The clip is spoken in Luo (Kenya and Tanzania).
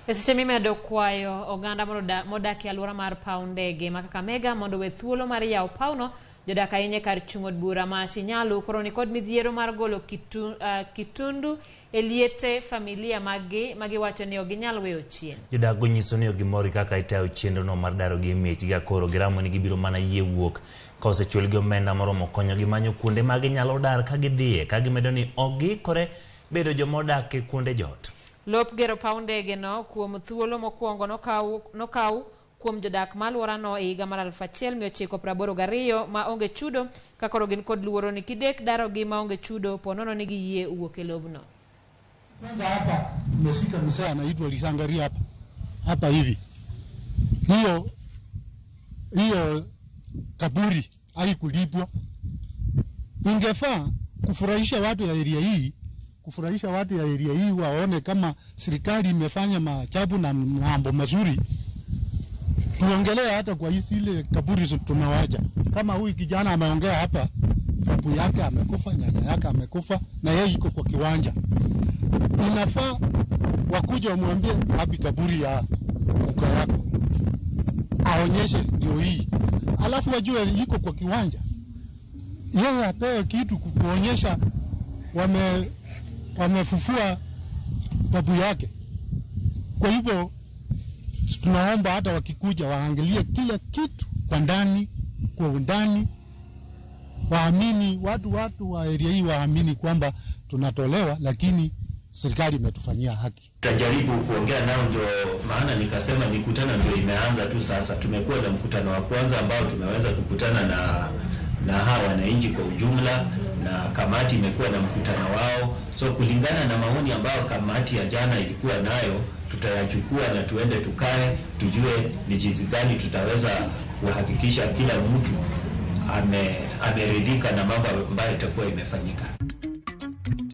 E seche mimedo kwayo oganda modak e alwora mar paw ndege ma Kakamega mondo owe thuolo mar yawo pawno, jodak ahinya e kar chung' od bura ma Shinyalu koro nikod midhiero mar golo kitundu e liete familia maggi ma giwacho ni ok ginyal weyo chien. Jodak go nyiso ni ok gimor gi kaka itayo chenrono mar darogi e miechgi ka koro giramo ni gibiro mana yie wuok ka osechulgi omenda moromo konyogi manyo kuonde ma ginyalo dar ka gidhiye, ka gimedo ni ok giikore bedo joma odak e kuonde jot. Lop gero paw ndege no kuom thuolo mokwongo nokaw kuom jodak ma alworano e higa mar 1982 ma onge chudo, ka koro gin kod luoro ni kidek darogi ma onge chudo po nono ni giyie wuok e lobno. Kwanza hapa tumesika mzee anaitwa Lisangari hapa. Hapa hivi. Hiyo kaburi haikulipwa. Ingefaa kufurahisha watu ya area hii, kufurahisha watu ya area hii waone kama serikali imefanya maajabu na mambo mazuri. Tuongelee hata kwa hizi ile kaburi tumewacha. Kama huyu kijana ameongea hapa, babu yake amekufa, nyanya yake amekufa, na yeye yuko kwa kiwanja. Inafaa wakuja wamwambie wapi kaburi ya kuka yako, aonyeshe ndio hii, alafu wajue yuko kwa kiwanja. Yeye apewe kitu kuonyesha wamefufua babu yake. Kwa hivyo tunaomba hata wakikuja waangalie kila kitu kwa ndani, kwa undani, waamini watu wa area hii waamini kwamba tunatolewa, lakini serikali imetufanyia haki. Tutajaribu kuongea nao, ndio maana nikasema mikutano ndio imeanza tu sasa. Tumekuwa na mkutano wa kwanza ambao tumeweza kukutana na hawa wananchi kwa ujumla, na kamati imekuwa na mkutano wao. So kulingana na maoni ambayo kamati ya jana ilikuwa nayo, tutayachukua na tuende tukae, tujue ni jinsi gani tutaweza kuhakikisha kila mtu ameridhika na mambo ambayo itakuwa imefanyika.